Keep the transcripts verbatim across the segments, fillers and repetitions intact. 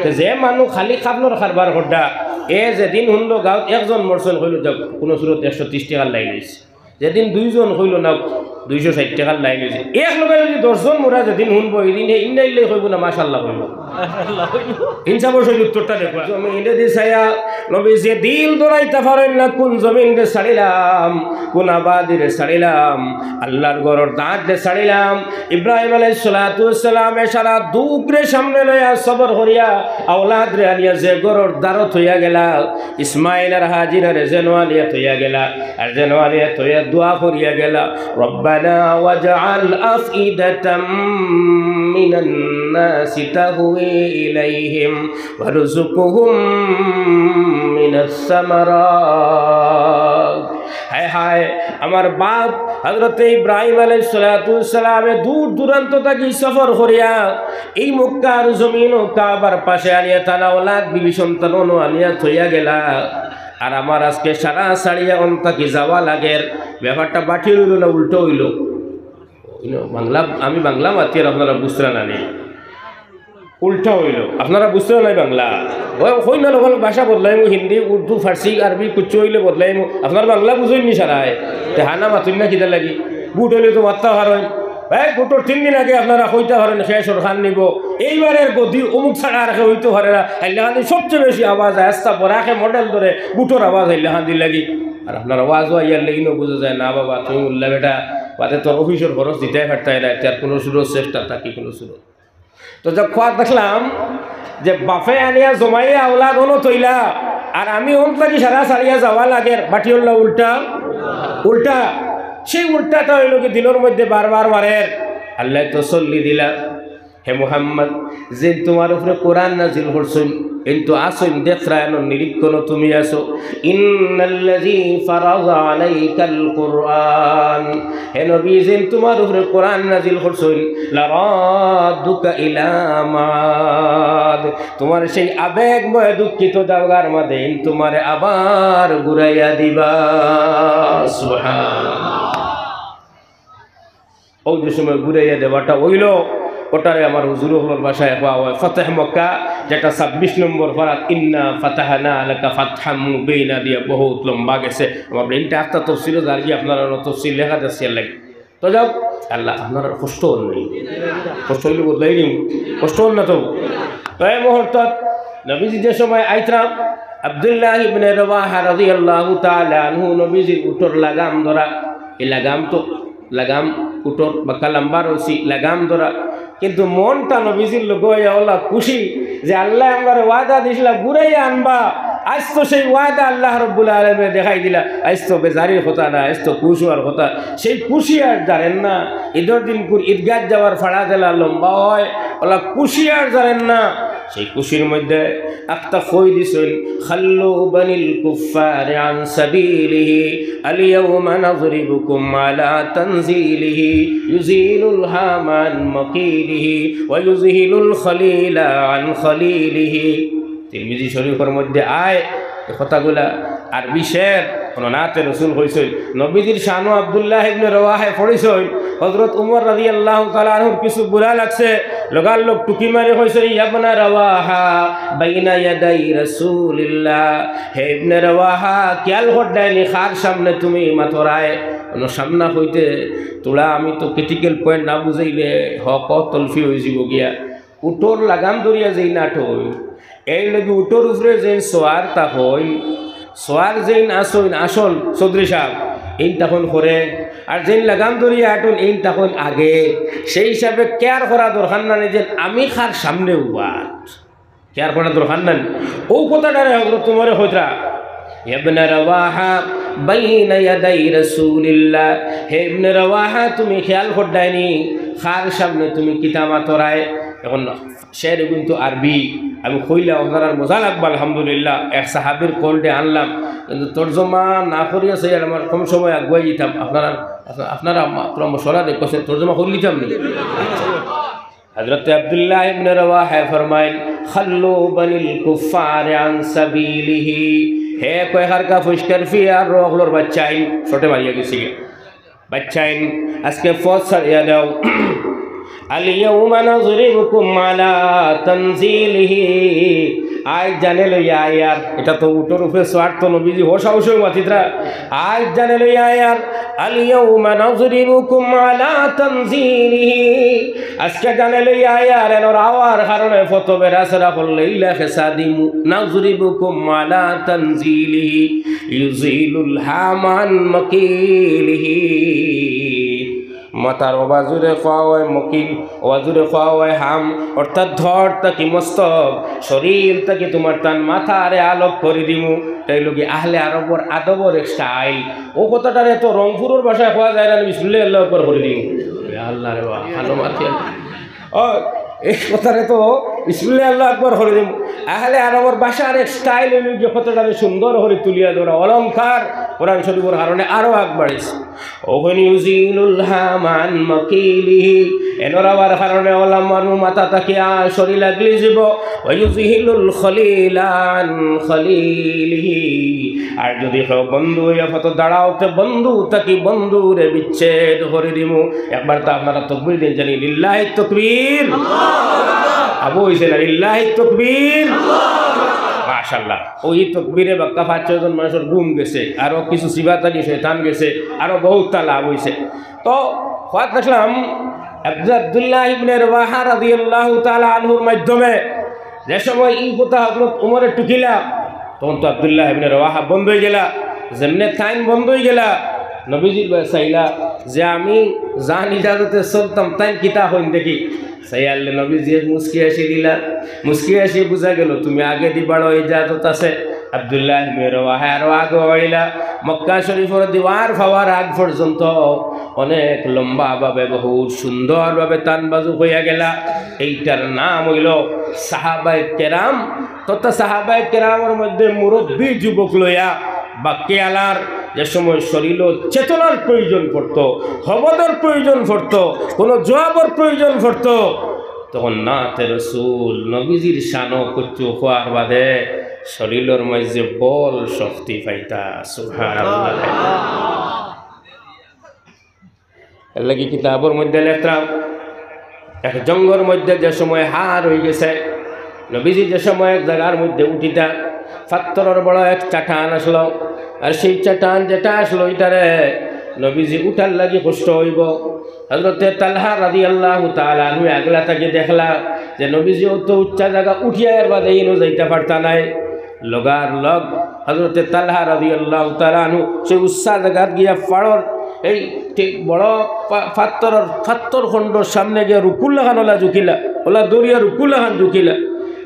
তে যে মানুষ খালি খাবলর কারবার কররা, এ যেদিন হুনলো গাঁওত একজন মরছইন, কইলো, "যাউক, কুনু সুরত একশো তিরিশ টেকার লাইন অইছে।" যেদিন দুইজন কইলো, "না, দুইশো ষাইট টেকার লাইন অইছে।" এক লগে যদি দশজন মরা যেদিন হুনবো, ইদিন হে ইন্না লিল্লাহি কইবো না মাশাআল্লাহ কইবো? ইনসাফর সহিত উত্তরটা দেখবা। জমিনে দি ছায়া, নবীজিয়ে দিল ধরাইতা পারইন না, কুন জমিনরে ছাড়িলাম, কুন আবাদিরে ছাড়িলাম, আল্লার ঘরর দাঁতরে ছাড়িলাম। ইব্রাহিম আলাইহিস সালাতু ওয়াস সালামে সারা দুঃখরে সামনে লইয়া সবর করিয়া আওলাদরে আনিয়া যে ঘরর দ্বারো থইয়া গেলা, ইসমাইল আর হাজিরারে যেনো আনিয়া থইয়া গেলা, আর যেনো আনিয়া থইয়া দোয়া করিয়া গেলা, "রব্বানা ওয়াজআল আফইদাতাম মিনান নাসি তাহওয়ি ইলাইহিম ওয়ারযুকহুম মিনাস সামারাত।" হায় হায়, আমার বাপ হযরতে ইব্রাহিম আলাইহিস সালাতু ওয়াস সালামে দূর দূরান্ত থাকি সফর করিয়া এই মক্কার জমিন ও কাবার পাশে আনিয়া তান আওলাদ বিবি সন্তান অনো আনিয়া থইয়া গেলা। আর আমার আজকে সারা ছাড়িয়া অন থাকি যাওয়া লাগের। ব্যাপারটা বাটিল অইলো না উল্টা অইলো? ইনো বাংলা, আমি বাংলা মাতিয়ার, আপনারা বুঝরা না নি? উল্টা অইলো, আপনারা বুঝরা না নি বাংলা? ওই কই না, লগে লগে ভাষা বদলাইমু, হিন্দি, উর্দু, ফার্সি, আরবি, কুচ্ছু অইলে বদলাইমু। আপনারা বাংলা বুঝইন নি সারায়? তে হানা মাতইন না কিতার লাগি? ভুট অইলে তো মাততা পারইন। এই ভুটর তিন দিন আগে আপনারা কইতা পারইন, কে সরকার নিবো, এইবারের গদি অমুক ছাড়া আর কেউ অইতো পারে না। হাইলাকান্দি সবচেয়ে বেশি আওয়াজ আয়, আস্তা বরাকে মডেল ধরে ভুটর আওয়াজ হাইলাকান্দির লাগি। আর আপনার আওয়াজও আইয়ার লাগি না, বুঝা যায় না বাবা, তুমি মোল্লা বেটা, বাদে তোর অফিসর খরচ দিতায় পারতায় না, এতে আর কুনু সুরত চেষ্টা থাকি কুনু সুরত। তো যা খোয়া দেখলাম যে বাপে আনিয়া জমাইয়া আওলাদ অনো থইলা, আর আমি অন থাকি সারা ছাড়িয়া যাওয়া লাগের, বাটিল অইলো না উল্টা? উল্টা। সেই উল্টাটা অইলো কি দিলর মধ্যে বারবার মারের, আল্লায় তসল্লি দিলা, "হে মুহাম্মদ, যেইন তুমার উপরে কোরআন নাজিল করছইন, এইন তো আছইন, দেখরায়ন, নিরীক্ষণ তুমি আছো। ইন্নাল্লাযী ফারাযা আলাইকাল কুরআন, হে নবী, যেইন তুমার উপরে কোরআন নাজিল করছইন, লারাদ্দুকা ইলা মাআদ, তুমার সেই আবেগময় দুঃখিত জাগার মাঝে এইন তুমারে আবার ঘুরাইয়া দিবা।" সুবহানাল্লাহ। অউ যে সময় ঘুরাইয়া দেওয়াটা অইলো, ওটারে আমার হুজুর অকলর ভাষায় কওয়া অয় ফতেহ মক্কা, যেটা ছাব্বিশ নম্বর পারাত, "ইন্না ফাতাহনা লাকা ফাতহাম মুবিনা" দিয়া বহুত লম্বা গেছে। আমার ব্রেইনটা আস্তা তফসিরো যারগি, আপনারা অনো তফসির লেখা যাচ্ছে আর লাগি। তো যাউক, আল্লাহ আপনারার কষ্ট অর নি? কষ্ট অইলে বদলাই নিমু, কষ্ট অর না তো? তো এই মুহূর্তত নবীজি যে সময় আইতরা, আব্দুল্লাহ ইবনে রওয়াহা রাদিয়াল্লাহু তাআলা আনহু নবীজির উটর লাগাম ধরা, এই লাগাম তো লাগাম উটর বাক্কা লম্বা রশি, লাগাম ধরা। কিন্তু মনটা নবীজির লগে অইয়া অলা খুশি যে আল্লায় আমরারে ওয়াদা দিছলা ঘুরাইয়া আনবা। আইজ তো সেই ওয়াদা আল্লাহ রব্বুল আলামিনে দেখাই দিলা। আইজ তো বেজারির কথা না, আইজ তো খুশ অওয়ার কথা। সেই খুশি আর জারের না। ইদর দিনকুর ইদগাত যাওয়ার ফাড়া যেলা লম্বা অয়, অলা খুশি আর জারের না। সেই খুশির মধ্যে একটা কই দিছইন, "খাল্লু বানিল কুফফারে আন সাবিলিহি, আল ইয়াউমা নাযরিবুকুম আলা তানজিলিহি, ইউযিলুল হামা আন মাকিলিহি, ওয়া ইউযহিলুল খালিলা আন খালিলিহি।" তিরমিজি শরীফর মধ্যে আয়, এই কথাগুলা আরবি শের, অনো নাতে রসুল কইছইন। নবীজির শানো আব্দুল্লাহ ইবনে রওয়াহায় পড়ছইন, হযরত উমর রাদিয়াল্লাহু তাআলা আনহুর কিছু বুরা লাগছে, লগালগ টুকি মারি কইছইন, "ইয়া ইবনা রওয়াহা, বাইনা ইয়াদাই রাসূলিল্লাহ।" হে ইবনে রওয়াহা, খিয়াল কররায়নি কার সামনে তুমি মাতরায়? অনো সামনা কইতে থুড়া আমি তো critical point না বুঝাইলে হক তলফি অইযিবো গিয়া। উটর লাগাম ধরিয়া যেইন আটইন, এর লাগি উটর উপরে যেইন সোয়ার থাকইন, সোয়ার যেইন আছইন, আসল চৌধুরী সাব, এইন থাকইন খরে, আর যেইন লাগাম ধরিয়া আটইন, এইন থাকইন আগে। সেই হিসাবে care করা দরকার না নি যে আমি কার সামনে উবাত। Care করা দরকার না নি। অউ কথাটারে হযরত উমরে কইতরা, "ইয়া ইবনা রওয়াহা, বাইনা ইয়াদাই রাসূলিল্লাহ।" হে ইবনে রওয়াহা, তুমি খিয়াল কররায়নি, কার সামনে তুমি কিতা মাতরায়? এখন শের কিন্তু আরবি, আমি কইলাম, আপনারার মজা লাগবো, আলহামদুলিল্লাহ, এক সাহাবীর কণ্ঠে আনলাম, কিন্তু তর্জমা না করিয়া চাই আর আমার কম সময় আগুয়াই দিতাম। আপনারা, আপনারা মা-, পুরা মশলা দেখছেন, তর্জমা করি দিতাম নি? হযরতে আব্দুল্লাহ ইবনে রাওয়াহায় ফরমাইন, "খাল্লু বানিল কুফফারে আন সাবিলিহি।" হে কয়, হারকা ফুসকার ফিয়ার অকলর বাচ্চাইন, শর্টে মারিয়া গেছি গি। বাচ্চাইন, আজকে পথ ছাড়িয়া দেও। اليوم نضربكم على تنزيله। আইজ জানে লইয়া আইয়ার, ইটা তো উটর উপরে সোয়ার তো নবীজি হোশ হাউশে মাতিতরা। আইজ জানে লইয়া আইয়ার, اليوم نضربكم على تنزيله। আজকে জানে লইয়া আইয়ার, এনর আওয়ার কারণে ফতো বেড়াছেড়া করলে ইলা খেসা দিমু। نضربكم على تنزيله يزيل الهم عن مقيله। মাথার ওবা জুরে কওয়া অয় মকিল, ওবা জুরে কওয়া অয় হাম, অর্থাৎ ধড় থাকি মস্তক, শরীর থাকি তুমার তান মাথারে আলগ করি দিমু। তাই লগি আহলে আরবর আদবর এক স্টাইল। ও কথাটারে তো রংপুরর ভাষায় কওয়া যায় না, বিসমিল্লাহ আল্লাহু আকবার করি দিমু। ইয়া আল্লাহ রে বাবা, ভালো মাতি আল্লাহ। ও, এই কথারে তো বিসমিল্লাহ আল্লাহু আকবার করি দিমু। আহলে আরবর ভাষার এক স্টাইল অইলো যে কথাটারে সুন্দর করি তুলিয়া ধরা, অলংকার কোরআন শরীফর কারণে আরো আগ বাড়িছে। ওখানে يزيل الهم عن مقيله, এনর আওয়ার কারণে ওলা মানু মাথা থাকি আ-, শরীর আগলি যাব। ويذهل الخليل عن خليله, আর যদি কেউ বন্ধু অইয়া ফতো দাঁড়াও, তে বন্ধু থাকি বন্ধুরে বিচ্ছেদ করি দিমু। একবার তো আপনারা তকবীর দেইন জানি, লিল্লাহি তকবীর। আবু অইছে না, লিল্লাহি তকবীর। মাশাআল্লাহ। ওই তকবীরে বাক্কা পাঁচ ছয়জন মানুষর ঘুম গেছে, আরো কিছু সিবা থাকি শয়তান গেছে, আরো বহুত তা লাভ অইছে। তো, কওয়াত দেখলাম, আব্দু-, আব্দুল্লাহ ইবনে রওয়াহা রাদিয়াল্লাহু তাআলা আনহুর মাধ্যমে যে সময় ই কথা হযরত উমরে টুকিলা, তখন তো আব্দুল্লাহ ইবনে রওয়াহা বন্ধ অইগেলা, যেমনে তাইন বন্ধ অইগেলা, নবীজির বায় চাইলা যে আমি যান ইজাজতে চলতাম, তাইন কিতা কইন দেখি। চাইয়ারলে নবীজিয়ে মুস্কি হাসি দিলা, মুস্কি হাসি বুঝা গেল তুমি আগেদি বাড়ো, ইজাজত আছে। আব্দুল্লাহ ইবনে রওয়াহা আরো আগে অইলা, মক্কা শরীফর দিওয়ার পাওয়ার আগ পর্যন্ত অনেক লম্বা ভাবে, বহুত সুন্দর ভাবে তান বাজু কইয়া গেলা। এইটার নাম অইলো সাহাবায়ে কেরাম তথা সাহাবায়ে কেরামর মধ্যে মুরব্বী যুবক লইয়া বাক্কে আলার যে সময় শরীরো চেতনার প্রয়োজন পড়তো, হবদর প্রয়োজন পড়তো, কোনো জবাবর প্রয়োজন পড়তো, তখন নাতে রসুল নবীজির শানো কুচ্চু হওয়ার বাদে শরীরর মাঝে বল শক্তি পাইতা। সুবহানাল্লাহ। এর লাগি কিতাবর মধ্যে লেখরা, এক জঙ্গর মধ্যে যে সময় হার অইগেছে, নবীজি যে সময় এক জাগার মধ্যে উঠিতা, পাত্থরর বড় এক চাটান আসলো, আর সেই চাটান যেটা আসলো, ইটারে নবীজি উঠার লাগি কষ্ট অইবো। হযরতে তালহা রাদিয়াল্লাহু তাআলা আনহু আগলা থাকি দেখলা যে নবীজি অত উচ্চা জাগা উঠিয়া এর বাদে ইনো যাইতা পারতা নায়। লগার লগ হযরতে তালহা রাদিয়াল্লাহু তাআলা আনহু সেই উচ্চা জাগাত গিয়া পাড়র এই ঠিক বড় পা-, পাত্থরর, পাত্থর খণ্ডর সামনে গিয়া রুকুর লাখান ওলা ঝুকিলা, ওলা দৌড়িয়া রুকুর লাখান ঝুকিলা।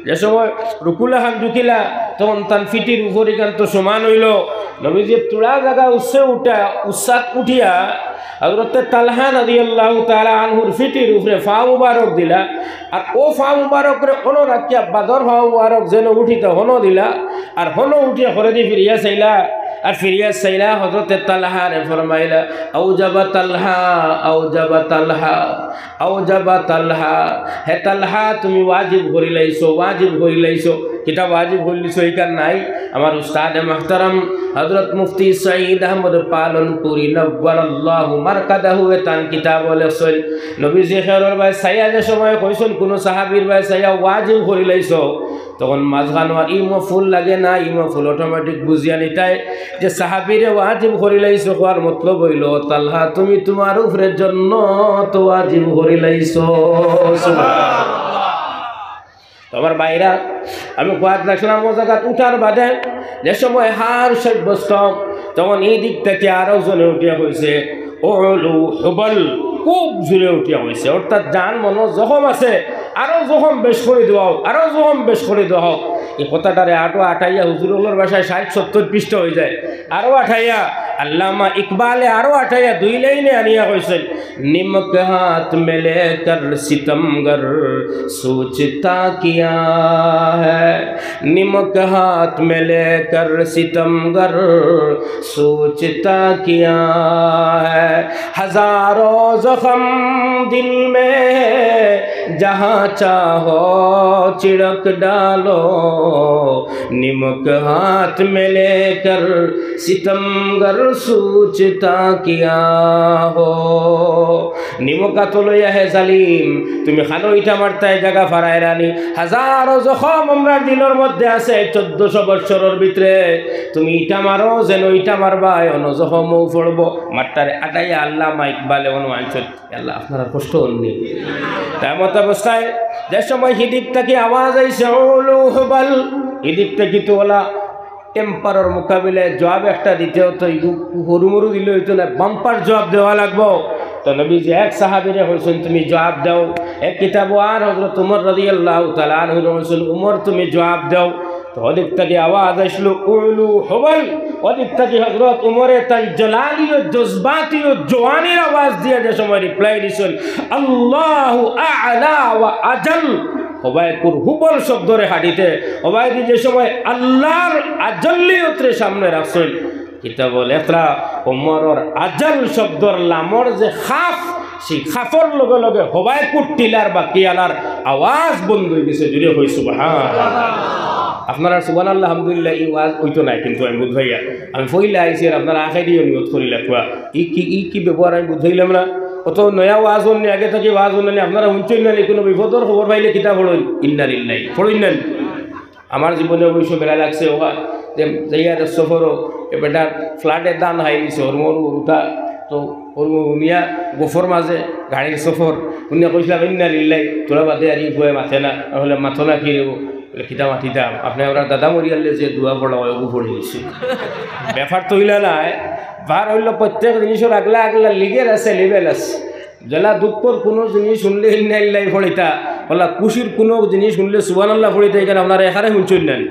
যে সময় রুকুর লাখান ঝুকিলা, তখন তান ফিটির উপর ইখান তো সমান অইলো। নবীজি থুড়া জাগা উচ্চে উঠা, উচ্চাত উঠিয়া হযরতে তালহা রাদিয়াল্লাহু তাআলা আনহুর ফিটির উপরে পা মুবারক দিলা, আর ও পা মুবারকরে অনো রাখিয়া বাদর পা মুবারক যেন উঠিতা হনো দিলা, আর হনো উঠিয়া খরেদি ফিরিয়া চাইলা, আর ফিরিয়া চাইলা হযরতে তালহারে ফরমাইলা, "আওজাবা তালহা, আওজাবা তালহা, আওজাবা তালহা।" হে তালহা, তুমি ওয়াজিব করিলাইছো, ওয়াজিব করিলাইছো। কিতা ওয়াজিব করিলাইছো, ইখান নাই? আমার উস্তাদে মুহতারাম হযরত মুফতি সঈদ আহমদ পালনপুরী নব্বারাল্লাহু মারকাদাহু এ তান কিতাবো লেখছইন, নবীজি খেরর বায় চাইয়া যে সময় কইছইন, কুনু সাহাবীর বায় চাইয়া ওয়াজিব করিলাইছো, তখন মাঝখানো আর ই মফুল লাগে না, ই মফুল automatic বুঝিয়া নিতায় যে সাহাবীরে ওয়াজিব করিলাইছো কওয়ার মতলব অইলো, তালহা তুমি তুমার উপরে জন্নত ওয়াজিব করিলাইছো। সুবহানাল্লাহ। তো আমার ভাইরা, আমি কওয়াত রাখলাম ও জাগাত উঠার বাদে যে সময় হার সাব্যস্ত, তখন ই দিক থাকি আরো জনে উঠিয়া কইছে, "উলু হুবাল", খুব জুরে উঠিয়া কইছে, অর্থাৎ জান মনো জখম আছে, আরো জখম বেশ করি দেওয়া হোক, আরো জখম বেশ করি দেওয়া হোক। ই কথাটারে আরো আটাইয়া হুজুর অকলর ভাষায় ষাইট সত্তইর পৃষ্ঠা অইযায়, আরো আটাইয়া আল্লামা ইকবালে আরো আটাইয়া দুই লাইনে আনিয়া কইছইন, "نمک ہاتھ میں لے کر ستمگر سوچتا کیا ہے۔" نمک ہاتھ میں لے کر ستمگر سوچتا کیا ہے؟ ہزاروں زخم دل میں ہے، جہاں چاہو چھڑک ڈالو، نمک ہاتھ میں لے کر ستمگر سوچتا کیا ہو؟ নিমক আতো লইয়া হে জালিম, তুমি খানো ইটা মারতায় জাগা ফারাইরানি। হাজারো জখম আমরার দিলর মধ্যে আছে, চৌদ্দশো বৎসরর ভিতরে তুমি ইটা মারো, যেন ইটা মারবায়, অনো জখমও পড়বো। মাঠটারে আটাইয়া আল্লামা ইকবালে অনো আনছইন, আল্লাহ আপনারার কষ্ট অননি। তাই মত অবস্থায় যে সময় হিদিক থাকি আওয়াজ আইছে, "উলু হুবাল", হিদিক থাকি তো ওলা টেম্পারর মোকাবিলায় জবাব একটা দিতে অইতো, ইগু হুরুমুরু দিলে অইতো না, বাম্পার জবাব দেওয়া লাগবো। তো নবীজি এক সাহাবীরে কইছইন, "তুমি জবাব দেও।" এক কিতাবো আর হযরত উমর রাদিয়াল্লাহু তাআলা আনহুরে কইছইন, "উমর, তুমি জবাব দেও।" তো ওদিক থাকি আওয়াজ আসলো, "উলু হুবাল।" ওদিক থাকি হযরত উমরে তান জালালীয়, জজবাতীয়, জওয়ানির আওয়াজ দিয়া যে সময় reply দিছইন, "আল্লাহু আ'লা ওয়া আজাল।" হবায়কুর হুবল শব্দরে হাদিতে, হবায়দি যে সময় আল্লাহর আজল্লিয়তরে সামনে রাখছইন, কিতাবো লেখরা, ওমরর আজাল শব্দর লামর যে খাফ, সেই খাফর লগে লগে হবায়কুর টিলার বাকিয়ালার আওয়াজ বন্ধ অইগেছে। জুরে কই সুবহান। আপনারার সুবহানাল্লাহ, আলহামদুলিল্লাহ, ই ওয়াজ অইতো নায়, কিন্তু আমি বুঝাইয়া, আমি পয়লা আইছি আর আপনারা আখেরিও নিয়ত করিলা কুয়া। ই কি, ই কি ব্যবহার আমি বুঝাইলাম না। অত নয়া ওয়াজ অননি, আগে থাকি ওয়াজ অননি, আপনারা হুনছইন না নি, কুনু বিপদর খবর পাইলে কিতা পড়ইন? ইন্না লিল্লাহি। পড়ইন না নি? আমার জীবনে অবশ্য বেলা লাগছে, ওবা, যে যাইয়ার সফরো, এ বেটার ফ্ল্যাটে ধান খাই নিছে, হরমর উরুতা, তো হরমর হুনিয়া গফর মাঝে গাড়ির সফর, হুনিয়া কইছলাম, "ইন্না লিল্লাহি", তোরা বাদে আর ই ভয়ে মাতে না, তাহলে মাতো না কি রে? বলে, "কিতা মাতিতাম? আপনে আমরার দাদা মরিয়ারলে যে দোয়া পড়া অয়, ওগু পড়ি নিছি।" ব্যাপার তো অইলা নায়, বার অইলো প্রত্যেক জিনিসর আগলা আগলা লিগেল আছে, লেবেল আছে। যেলা দুঃখর কুনু জিনিস হুনলে ইন্না লিল্লাহি পড়িতা, ওলা খুশির কুনু জিনিস হুনলে সুবহানাল্লাহ পড়িতা, ইখান আপনারা এখানে হুনছইন না নি?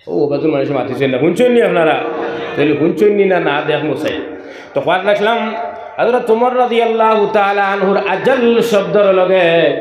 ও, বাদুর মানুষ মাতিছইন না, হুনছইন নি আপনারা? তাইলে হুনছইন নি না, না দেখমু চাই। তো কওয়ার লাগলাম, হযরত উমর রাদিয়াল্লাহু তাআলা আনহুর আজাল শব্দর লগে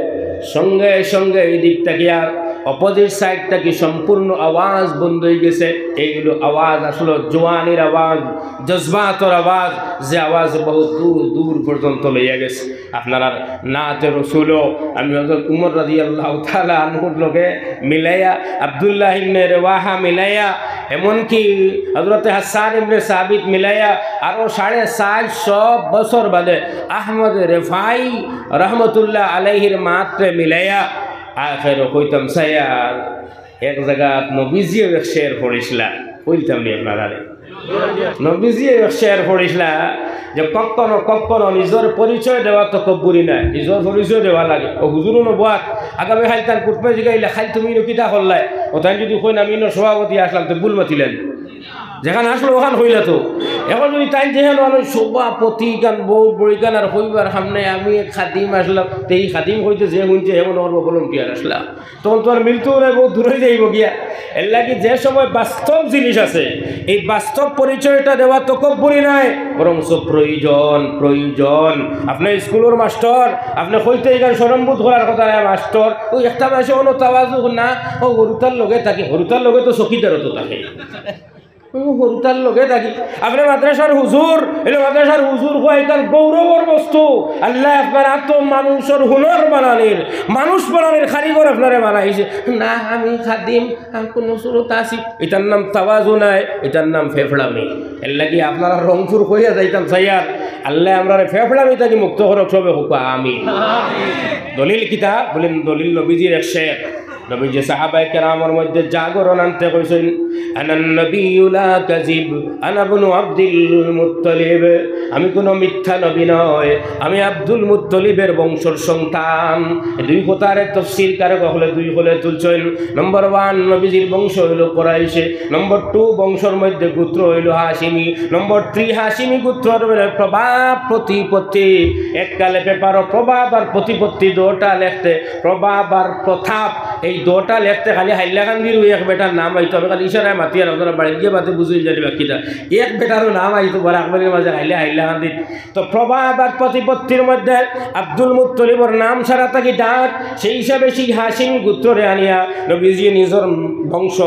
সঙ্গে সঙ্গে ই দিক থাকি আর opposite side থাকি সম্পূর্ণ আওয়াজ বন্ধ অইগেছে। এইগুলো আওয়াজ আসলে জওয়ানির আওয়াজ, জজবাতর আওয়াজ, যে আওয়াজ বহুত দূর দূর পর্যন্ত লইয়া গেছে। আপনারার নাতে রসুলও আমি হযরত উমর রাদিয়াল্লাহু তাআলা আনহুর লগে মিলাইয়া, আব্দুল্লাহ ইবনে রেওয়াহা মিলাইয়া, এমনকি হযরতে হাসান ইবনে সাবিত মিলাইয়া, আরো সাড়ে চারশো বছর বাদে আহমদ রেফাই রহমতুল্লাহ আলাইহির মাতরে মিলাইয়া, আখের কইতাম সাইয়ার এক জাগাত নবীজিয়ে এক শের পড়িছলা, কইতাম নি আপনারারে? নবীজিয়ে এক শের পড়িছলা যে কখনো কখনো নিজর পরিচয় দেওয়া তকব্বুরি নায়, নিজর পরিচয় দেওয়া লাগে। ও হুজুরও নবুয়াত, আগামী খাইল তান কুটবে জিগাইলে, "খাইল তুমি ইনো কিতা করলায়?" ও তাইন যদি কইন, "আমি ইনো সভাপতি আসলাম", তো ভুল মাতিলেন। যেখান আসলো ওখান কইলা তো। এখন যদি তাইন যেখান অইলো সভাপতি কান, বহুত বড়ি কান আর কইবার সামনে আমি এক খাদিম আসলাম, তে ই খাদিম কইতে যে হুনছে, এখন আমার volunteer আসলাম। তখন তো আর মিলতো নায়, বহুত দূরে যাইবো গিয়া। এর লাগি যে সময় বাস্তব জিনিস আছে, এই বাস্তব পরিচয়টা দেওয়া তকব্বুরি নায়, বরঞ্চ প্রয়োজন, প্রয়োজন। আপনে স্কুলর মাস্টর, আপনে কইতে ইখান শরমবোধ করার কথা নায়, মাস্টর। ওই একটা মাসে অনো তাওয়াজু না, ও হুরুতার লগে থাকি, হুরুতার লগে তো চকিদারও তো থাকে। ও হুরুতার লগে থাকি। আপনে মাদ্রাসার হুজুর, এলো মাদ্রাসার হুজুর কওয়া ইখান গৌরবর বস্তু। আল্লায় আপনার আতো মানুষর হুনর বানানির, মানুষ বানানির কারিগর আপনারে বানাইছে। না, আমি খাদিম, আর কুনু সুরত আছি। ইটার নাম তাওয়াজু নায়, ইটার নাম ফেফড়ামি। এর লাগি আপনারা রংপুর কইয়া যাইতাম সাইয়ার, আল্লায় আমরারে ফেফড়ামি থাকি মুক্ত করুক, সবে কউক্কা আমিন। দলিল কিতা? বলেন, দলিল নবীজির এক শের। নবীজি সাহাবায়ে কেরামর মধ্যে জাগরণ আনতে কইছইন, "আনান নবিয়্যু লা কাযিব, আনা ইবনু আব্দুল মুত্তালিব।" আমি কুনু মিথ্যা নবী নয়, আমি আব্দুল মুত্তালিবের বংশর সন্তান। এই দুই কথারে তফসিরকারে অকলে দুই কলে তুলছইন। নম্বর ওয়ান, নবীজির বংশ অইলো কুরাইশে। নম্বর টু, বংশর মধ্যে গোত্র অইলো হাশিমি। নম্বর থ্রি, হাশিমি গোত্রর প্রভাব প্রতিপত্তি। এককালে পেপারো প্রভাব আর প্রতিপত্তি দুটা লেখতে প্রভাব আর প্রতাপ। এই দুইটা লেখতে খালি হাইলাকান্দির ওই এক বেটার নাম আইতো, আমি খালি ইশারায় মাতিয়ার, আপনারা বাড়িত গিয়া বাদে বুঝইন জানি বাকিটা। এক বেটারও নাম আইতো বরাকভ্যালির মাঝে খালি হাইলাকান্দির। তো প্রভাব আর প্রতিপত্তির মধ্যে আব্দুল মুত্তলিবর নাম সারা থাকি ডাক, সেই হিসাবে সেই হাশিম গোত্ররে আনিয়া নবীজিয়ে নিজর বংশ,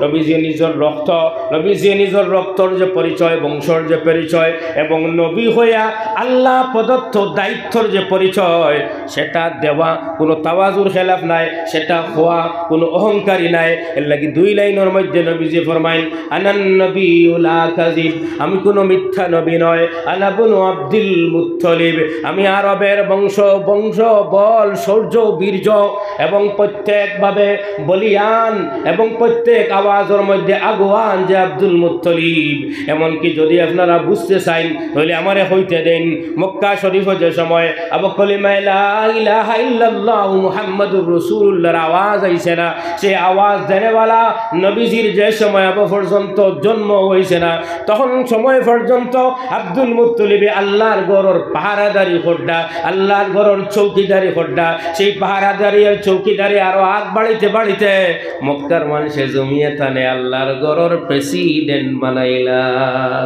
নবীজিয়ে নিজর রক্ত, নবীজিয়ে নিজর রক্তর যে পরিচয়, বংশর যে পরিচয়, এবং নবী হইয়া আল্লাহ প্রদত্ত দায়িত্বর যে পরিচয়, সেটা দেওয়া কোনো তাওয়াজুর খেলাফ নাই, সেটা হওয়া কোনো অহংকারী নাই। এর লাগি দুই লাইনর মধ্যে নবীজি ফরমাইন, "আনান নবিয়্যু লা কাযিব", আমি কোনো মিথ্যা নবী নয়। "আনা বুনু আব্দুল মুত্তলিব", আমি আরবের বংশ, বংশ, বল, শৌর্য, বীর্য এবং প্রত্যেকভাবে বলিয়ান এবং প্রত্যেক আওয়াজর মধ্যে আগুয়ান যে আব্দুল মুত্তলিব। এমনকি যদি আপনারা বুঝতে চাইন, তাহলে আমারে কইতে দেন, মক্কা শরীফো যে সময় আবু কলিমায়ে লা ইলাহা ইল্লাল্লাহু মুহাম্মাদুর রাসূলুল্লাহর আওয়াজ আইছে না, সে আওয়াজ দেনেওয়ালা নবীজির যে সময় আবু পর্যন্ত জন্ম হইছে না, তখন সময় পর্যন্ত আব্দুল মুত্তলিবে আল্লাহর ঘরর পাহারাদারি কররা, আল্লাহর ঘরর চৌকিদারি কররা। সেই পাহারাদারি আর চৌকিদারি আরো আগ বাড়িতে বাড়িতে মক্কার মানুষে জমিয়ে তানে আল্লাহর ঘরর প্রেসিডেন্ট বানাইলা।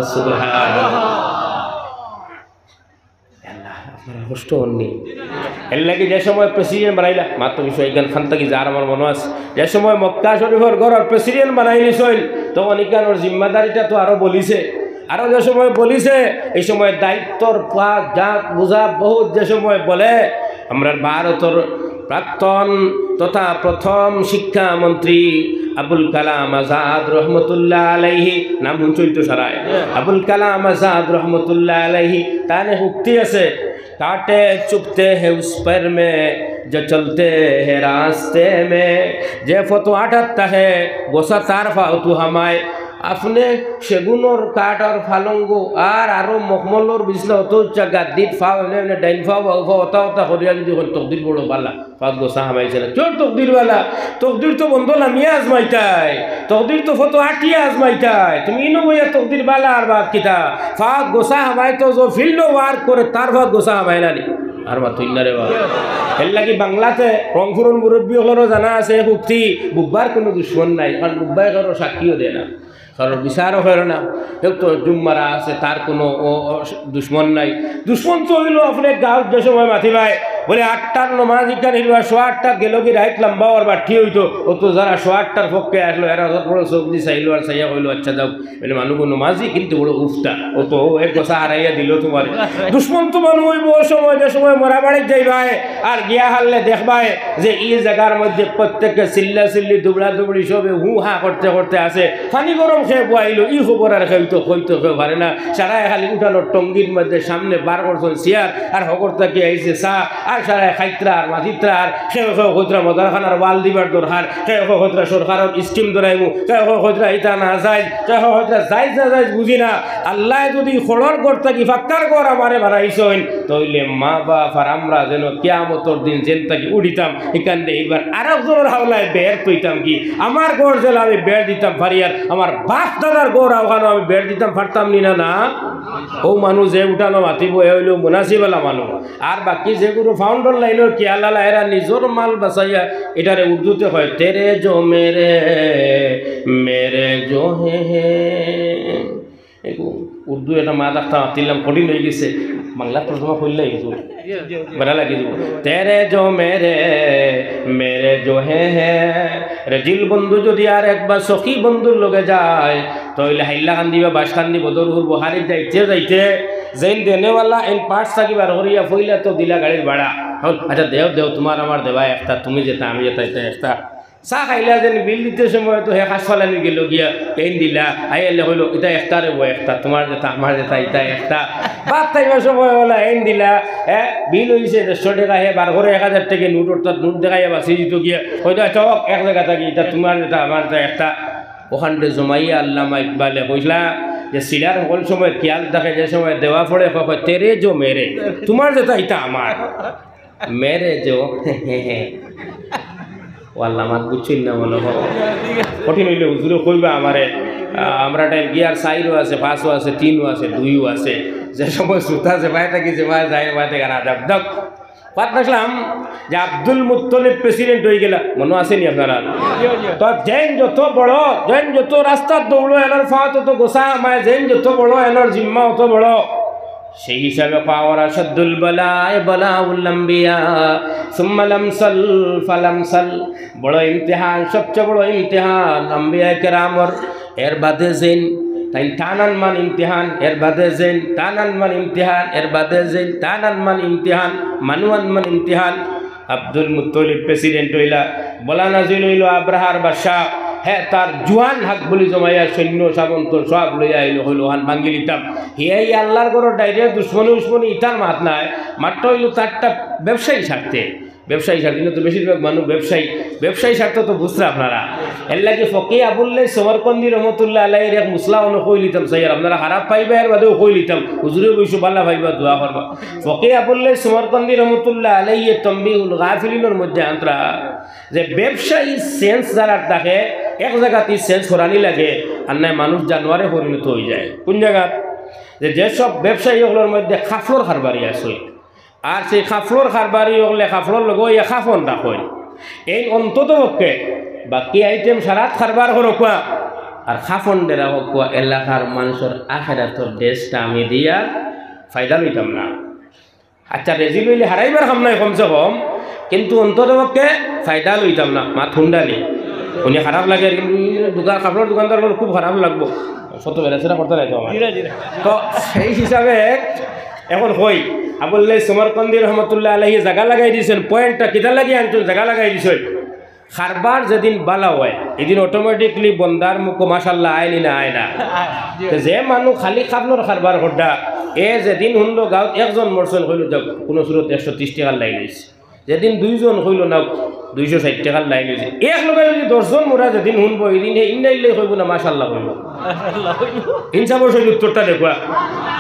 সুবহানাল্লাহ। আল্লাহ, আপনারা কষ্ট হননি। এর লাগি যে সময় প্রেসিডেন্ট বানাইলা, মাত্র বিষয় এখান খান থাকি যার আমার মনে আছে, যে সময় মক্কা শরীফর ঘরর প্রেসিডেন্ট বানাইলিছইন, তখন ইখানর জিম্মাদারিটা তো আরো বলিছে। আরো যে সময় বলিছে, এই সময় দায়িত্বর পা-, যা বোঝা বহুত যে সময় বলে, আমরার ভারতর প্রাক্তন তথা প্রথম শিক্ষামন্ত্রী আবুল কালাম আজাদ রহমতুল্লাহ আলাইহি, নাম হুনছইন তো সারায়, আবুল কালাম আজাদ রহমতুল্লাহ আলাইহি, তানে উক্তি আছে, "कांटे चुभते हैं उस पैर में जो चलते हैं रास्ते में।" যে পথো আটাত্তা হে গোসা তার ফাও তু হামায়, আপনে সেগুনর কাঠর ফালঙ্গ আর আরো মখমলর বিছনা অত উচ্চা গাদ্দিত ফাও এমনে এমনে ডাইন ফাও বাউ ফাও অতা অতা করিয়া যদি অখন তকদির বড় বালা, ফাত গোসা হামাইছে না। কিওর তকদির বালা? তকদির তো বন্দো লামিয়া আজমাইতায়, তকদির তো ফতো আটিয়া আজমাইতায়। তুমি ইনো বইয়া তকদির বালা আর বাদ কিতা? ফাত গোসা হামাই তো যে ফিল্ডো ওয়ার্ক করে তার ফাত গোসা হামাই না নি। আর মাতুইন না রে বা। এর লাগি বাংলাতে রংপুরর মুরব্বি অকলরও জানা আছে, হুক্তি বুব্বার কোনো দুশমন নাই, কারণ বুব্বায় কারো সাক্ষীও দেয় না। কারণ বিচারও করে না, কেউ তো জুম মারা আছে, তার কোনো ও, ও, দুশমন নাই। দুশমন তো অইলো আপনে গাঁওত যে সময় মাতিবায়, বলে আটটার নমাজ ইখান হিলবা, সোয়া আটটাত গেলো কি রাইত লম্বা অর বাট্টি অইতো, ও তো যারা সোয়া আটটার পক্ষে আসলো, এরা যত বড় চোখ দি চাইলো আর চাইয়া কইলো, "আচ্ছা যাও।" মানে মানুষ নমাজি কিন্তু বড় উফটা, ও তো এক গোসা হারাইয়া দিল তোমার। দুশমন তো মানুষ অইবো ও সময়, যে সময় মরা বাড়িত যাইবায়, আর গিয়া হারলে দেখবায় যে ই জাগার মধ্যে প্রত্যেকে চিল্লা চিল্লি, দুবড়া দুবড়ি, সবে হু হা করতে করতে আছে। পানি গরম খেয়ে বইলো, ই খবর আর কেউ তো কইতো কেউ পারে না। সারায় খালি উঠানোর টঙ্গির মধ্যে সামনে বার করছইন চেয়ার, আর হগর থাকি আইছে চা, আর সারায় খাইত্রা আর মাতিত্রা, আর কেউ কেউ কইত্রা মজার খানার ওয়াল দিবার দরকার, কেউ কেউ কইত্রা সরকারর স্কিম ধরাইমু, কেউ কেউ কইত্রা ইতা না যাইজ, কেউ কেউ কইত্রা যাইজ না যাইজ বুঝি না। আল্লায় যদি খড়র ঘর থাকি পাক্কার ঘর আমারে বানাইছইন, তইলে মা বাপ আর আমরা যেন কিয়ামতর দিন যেন থাকি উঠিতাম, ইখান দে এইবার আরকজনর হাওলায় বের তইতাম কি? আমার ঘর যেলা আমি বের দিতাম পারি, আর আমার বাপ দাদার ঘর অখানো আমি বের দিতাম পারতাম নি না? না, ও মানুষ যে উঠানো মাতিবো, এ অইলো মুনাসিবআলা মানুষ। আর বাকি যেগুলো ফাউন্ডার লাইনর কি আলালা, এরা নিজর মাল বাঁচাইয়া, এটারে উর্দুতে কয়, "তেরে জো মেরে, মেরে জো হে হে।" এগু উর্দু এটা মা ডাকতা মাতিলাম, কঠিন হয়ে গেছে। বাংলা তর্জমা করলে কিন্তু বেড়া লাগি দিব। "তেরে জো মেরে, মেরে জো হে হে।" রেজিল বন্ধু যদি আর একবার সখী বন্ধুর লগে যায়, তাইলে হাইলাকান্দি বা বাসকান্দি বদরপুর বহারি যাইতে যাইতে যেইন দেনেওয়ালা এইন পার্স থাকি বার করিয়া পইলা তো দিলা গাড়ির ভাড়া। হল, "আচ্ছা, দেও, দেও, তোমার আমার দেবা একটা, তুমি যেটা, আমি যেটা, এটা একটা।" চা খাইলা যেন বিল দিতে সময় তো হে কাজ ফালানি গেল গিয়া, এইন দিলা, আইলে কইলো, "এটা একটা রে বো, একটা, তোমার যেটা, আমার যেটা, এটা একটা।" ভাত খাইবার সময় অইলা, এইন দিলা, হ্যাঁ, বিল অইছে দেড়শো টেকা, হে বার করে এক হাজার টেকা নোট, অর্থাৎ নোট দেখাইয়া বাঁচি দিত গিয়া, কইতো, "আচ্ছা, হোক, এক জাগা থাকি, এটা তোমার যেটা, আমার যেটা, একটা।" অখানরে জমাইয়া আল্লামা ইকবালে কইলা যে সিলার হকল সময় খেয়াল থাকে, যে সময় দেওয়া পড়ে, কয়, "তেরে জো মেরে, তোমার যেটা, এটা আমার।" মেরে জো, ও আল্লাহ, মাত বুঝছইন না মনে হয়। কঠিন অইলে হুজুরে কইবা আমারে, আহ, আমরা টাইম গিয়ার চাইরও আছে, পাঁচও আছে, তিনও আছে, দুইও আছে। যে সময় সুতা যে বায় থাকি যে বায় যায়, বায় থেকে না যাক, যাক। কইতাছিলাম যে আব্দুল মুত্তলিব প্রেসিডেন্ট অইগেলা, মনো আছে নি আপনারার? তো যেইন যত বড়, যেইন যত রাস্তাত দৌড়ো, এনর ফাও তত গোসা হামায়, যেইন যত বড়, এনর জিম্মা অত বড়। সেই হিসাবে কওয়া অর আশাদ্দুল বালায়ে বালাউল আম্বিয়া, সুম্মাল আমসাল ফাল আমসাল। বড় ইমতিহান, সবচেয়ে বড় ইমতিহান আম্বিয়ায়ে কেরামর। এর বাদে যেইন, তাইন তান আনমান ইমতিহান, এর বাদে যেইন, তান আনমান ইমতিহান, এর বাদে যেইন, তান আনমান ইমতিহান, মানু আনমান ইমতিহান। আব্দুল মুত্তলিব প্রেসিডেন্ট অইলা, বালা নাজিল অইলো আব্রাহার বাদশা, হে তার জুয়ান হাত বুলি জমাইয়া সৈন্য সামন্ত সব লইয়া আইলো, কইলো, "অখান ভাঙ্গি লিতাম।" হে এই আল্লার ঘরর ডাইরেক্ট দুশমনি উশমনি ইতার মাত নায়, মাত্র অইলো তারটা ব্যবসায়ী স্বার্থে। ব্যবসায়ী স্বার্থে, কিন্তু বেশিরভাগ মানুষ ব্যবসায়ী, ব্যবসায়ী স্বার্থ তো বুঝরা আপনারা। এর লাগি ফকি আবুল্লাহ সমরকন্দি রহমতুল্লাহ আলাইহির এক মুসলা অনো কই লিতাম, চাই আর আপনারা খারাপ পাইবা, এর বাদেও কই লিতাম, হুজুরে বইছো বালা পাইবা, দোয়া করবা। ফকি আবুল্লাহ সমরকন্দি রহমতুল্লাহ আলাইহি তম্বিহুল গাফিলিনর মধ্যে আনতরা যে ব্যবসায়ী সেন্স যারার থাকে, এক জাগাত ই সেন্স করানি লাগে, আর নায় মানুষ জানোয়ারে পরিণত অই যায়। কোন জাগাত? যে যেসব ব্যবসায়ী অকলর মধ্যে কাফড়র কারবারি আছে, আর সেই কাফড়র কারবারি অকলে কাফড়র লগে ইয়া কাফন রাখইন। এই অন্তত পক্ষে বাকি আইটেম সারাত কারবার করউক্কা, আর কাফন ডেরা করউক্কা, এলাকার মানষর আখেরাতর ড্রেসটা আমি দিয়া ফায়দা লইতাম না। আচ্ছা, রেজিল অইলে হারাইবার কাম নাই কমসে কম, কিন্তু অন্তত পক্ষে ফায়দা লইতাম না। মাত হুনরা নি? হুনি খারাপ লাগে, কিন্তু দোকান, কাপড়র দোকানদার অকলর খুব খারাপ লাগবো। কত বেড়াছেড়া করতা নায় তো আমার। তো সেই হিসাবে এখন কই, আবুল্লাহ সমরকন্দি রহমতুল্লাহ আলাইহি জাগা লাগাই দিছইন, পয়েন্টটা কিতা লাগি আনছইন, জাগা লাগাই দিছইন। কারবার যেদিন বালা অয়, এদিন অটোমেটিকলি বন্দার মুখো মাশাআল্লাহ আয় নি না আয় না? তো যে মানুষ খালি কাফড়র কারবার কররা, এ যেদিন হুনলো গাউত একজন মরছইন, কইলো, "যাউক, কুনু সুরত একশো তিরিশ টেকার লাইন অইছে।" যেদিন দুইজন কইলো, "না, দুইশো ষাইট টেকার লাইন অইছে।" এক লগে যদি দশজন মরা যেদিন হুনবো, এদিন হে ইন্না লিল্লাহি কইবো না মাশাআল্লাহ কইবো? ইনসাফর সহিত উত্তরটা দেখউক্কা।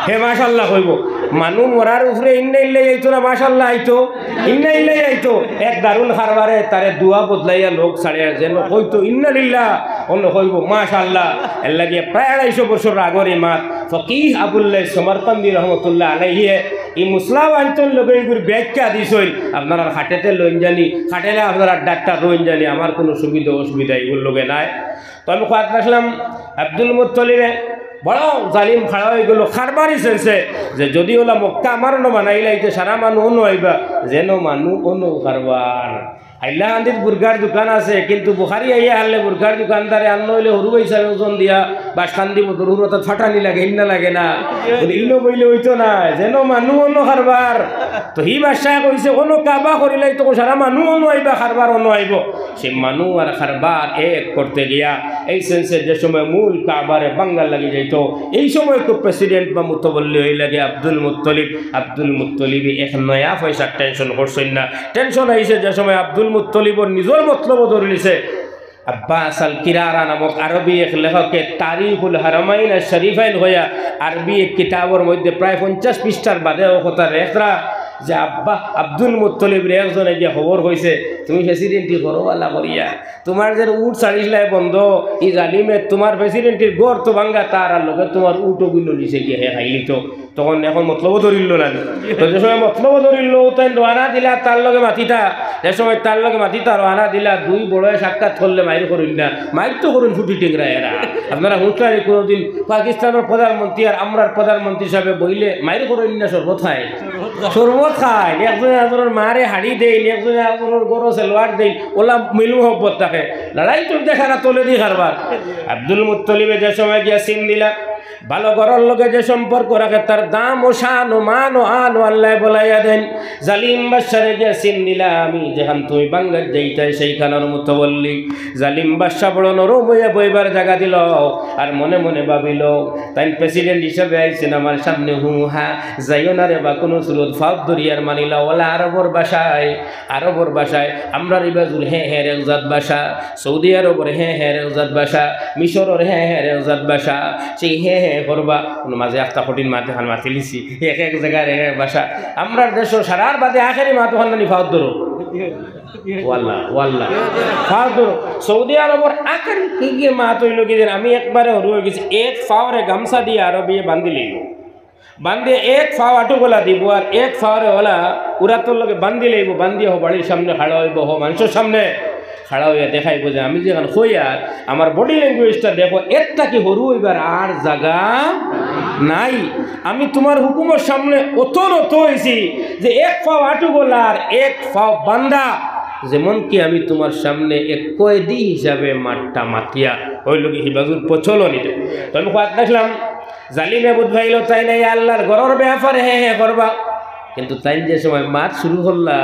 হে মাশাআল্লাহ কইবো। মানুষ মরার উপরে ইন্না লিল্লাহি আইতো না মাশাআল্লাহ আইতো? ইন্না লিল্লাহি আইতো। এক দারুণ কারবারে তারে দোয়া বদলাইয়া লোক ছাড়ে, যেন কইতো ইন্না লিল্লাহ, অন্য কইবো মাশাআল্লাহ। এর লাগি প্রায় আড়াইশো বছর আগর ই মাত। ফকিহ আবুল্লাহ সমরকান্দি রহমতুল্লাহ আলাইহি ই মুসলা বান্টন লগে ইগুর ব্যাখ্যা দিছইন। আপনারা খাটেতে লইন জানি, খাটেলে আপনারা ডাক্তার লইন জানি, আমার কুনু সুবিধা অসুবিধা ইগুর লগে নাই। তো আমি কইতাছিলাম, আব্দুল মুত্তলিবে বড় জালিম খাড়া অইগেলো, কারবারি সেন্সে, যে যদি অলা মক্কা আমার অনো বানাইলাইতে সারা মানু অনো আইবা, যেন মানু অনো কারবার। হাইলাকান্দিত বুর্গার দোকান আছে, কিন্তু বুখারি আইয়া হারলে বুর্গার দোকানদারে আনলো অইলে হুরু হিসাবে ওজন দিয়া বাসকান্দি বদরুর অর্থাৎ ফাটানি লাগে, ইন্না লাগে না? বলে, "ইনো বইলে অইতো না, যেন মানু অনো কারবার।" তো হি বাদশায় কইছে, "অনো কাবা করিলাই তো সারা মানু অনো আইবা, কারবার অনো আইবো।" সে মানু আর কারবার এক করতে গিয়া এই সেন্সে যে সময় মূল কাবারে বাঙ্গার লাগি যাইতো, এই সময় তো প্রেসিডেন্ট বা মুতবল্লি অইলা গিয়া আব্দুল মুত্তলিব। আব্দুল মুত্তলিবে এক নয়া পয়সার টেনশন করছইন না। টেনশন আইছে যে সময় আব্দুল মুত্তলিবর নিজর মতলব ধরিলিছে। আব্বাস আল কিরারা নামক আরবি এক লেখকে তারিখুল হারামাইন আর শরীফাইন কইয়া আরবি এক কিতাবর মধ্যে প্রায় পঞ্চাশ পৃষ্ঠার বাদে অউ কথা লেখরা যে আব্বা আব্দুল মুত্তলিবরে একজনে গিয়া খবর কইছে, "তুমি প্রেসিডেন্টি করো বালা করিয়া, তুমার যে উট ছাড়িছলায় বন্দো, ই জালিমে তুমার প্রেসিডেন্টির ঘর তো ভাঙ্গা তার, আর লগে তুমার উটও গুইন্নো নিছে গিয়া, হে খাইলিতো।" তখন এখন মতলবও ধরিল না। তো যে সময় মতলবও ধরিল, তাইন রওয়ানা দিলা তার লগে মাতিতা, যে সময় তার লগে মাতিতা রওয়ানা দিলা, দুই বড়য় সাক্ষাৎ করলে মাইর করইন না, মাইর তো করইন ফুটি টিংরা এরা। আপনারা হুঁশিয়ারি, কোনোদিন পাকিস্তানর প্রধানমন্ত্রী আর আমরার প্রধানমন্ত্রী সাবে বইলে মাইর করইন না, শরবত খায়, শরবত খায়। একজনে আরজনর মারে হাড়ি দেইন, একজনে আরজনর গরো সেলওয়ার দেইন, অলা মিল মহব্বত থাকে। লড়াই চলতে সারা তলেদি কারবার। আব্দুল মুত্তলিবে যে সময় গিয়া সিন দিলা, ভালো ঘরর লগে যে সম্পর্ক রাখে, তার দাম ও শান ও মান ও আন ও আল্লায় বলাইয়া দেইন। জালিম বাদশারে গিয়া সিন দিলা, আমি যেখান তুমি বাঙ্গার যাইতায় সেইখানর মুতবল্লি। জালিম বাদশা বড় নরম অইয়া বইবার জাগা দিল, আর মনে মনে ভাবিল, তাইন প্রেসিডেন্ট হিসাবে আইছইন আমার সামনে, হু হা, যাইও না রে বা, কুনু সুরত ফাও ধরিয়ার মানিলা, অলা আরবর ভাষায়, আরবর ভাষায়, আমরার ইবাজুর হে হে এক জাত ভাষা, সৌদি আরবর হে হে এক জাত ভাষা, মিশরর হে হে এক জাত ভাষা, সেই হে হে করবা, কুনু মাঝে একটা কঠিন মাত অখান মাতিলিছি, এক এক জাগার এক এক ভাষা। আমরার দেশো সারার বাদে আখেরি মাত অখান নানি ফাও ধরো। ওয়াল্লা, ওয়াল্লা। ফাও ধরো। সৌদি আরবর আখেরি কি কি মাত অইলো কি জানি, আমি একবারে হুরু অইগেছি, এক ফাওরে গামছা দিয়া আরবিয়ে বান্ধিলিলো। বান্দিয়া এক পাও আটুগলা দিবো আর এক পাওরে অলা উরাতর লগে বান্দি লাইবো, বান্দিয়া হউ বাড়ির সামনে খাড়া অইবো, হউ মানষর সামনে খাড়া অইয়া দেখাইবো যে আমি যেখান কইয়ার আমার body language টা দেখো, এর থাকি হুরু অইবার আর জাগা নাই। আমি তুমার হুকুমর সামনে অত নত অইছি যে এক পাও আটুগলা আর এক পাও বান্দা, যেমন কি আমি তুমার সামনে এক কয়েদি হিসাবে মাতটা মাতিয়ার। অউ লাগি হিবাজুর প্রচলন ইটা। তো আমি কওয়াত দেখলাম, জালিমে বুঝ পাইলো তাইন আল্লার ঘরর বেয়াপারে হে হে করবা, কিন্তু তাইন যে সময় মাত শুরু করলা,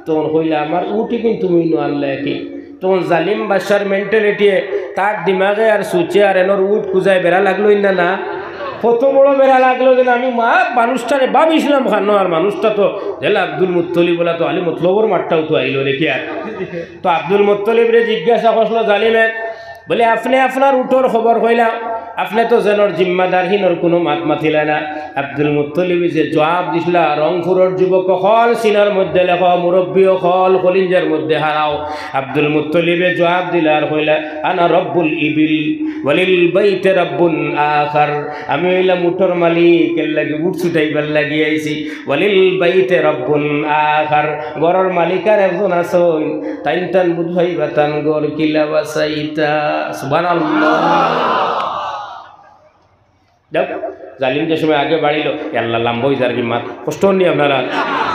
তখন কইলা, "আমার উটে কিন্তু মুই নো আল্লাহ কি।" তখন জালিম বাদশার mentality এ তার দিমাগে আর সুচে আর এনর উট খুজায় বেড়া লাগলো ইন্দা না, কত বড় বেড়া লাগলো যে আমি মা মানুষটারে ভাবিছিলাম খানো, আর মানুষটা তো যেলা আব্দুল মুত্তলিব অলা তো আলী মতলবর মাতটাও তো আইলো দেখি আর। তো আব্দুল মুত্তলিবরে জিজ্ঞাসা করলো জালিমে, বলে, "আপনে আপনার উটর খবর কইলা, আপনে তো যেনর জিম্মাদার, হিনর কুনু মাত মাতিলা না।" আব্দুল মুত্তলিবে যে জবাব দিছলা, রংপুরর যুবক অকল সিনার মধ্যে লেখো, মুরব্বি অকল কলিঞ্জার মধ্যে হারাও। আব্দুল মুত্তলিবে জবাব দিলা আর কইলা, "আনা রব্বুল ইবিল, ওয়ালিল বাইতে রব্বুন আখার।" আমি অইলাম উটর মালিক, এর লাগি উট ছুটাইবার লাগি আইছি। "ওয়ালিল বাইতে রব্বুন আখার।" ঘরর মালিক আর একজন আছইন, তাইন তান বুঝ পাইবা তান ঘর কিলা বাচাইতা। সুবহানাল্লাহ। দেখ, জালিম যে সময় আগে বাড়িলো, এ আল্লাহ, লাম্বা অইযার কি মাত, কষ্ট অর নি আপনারার?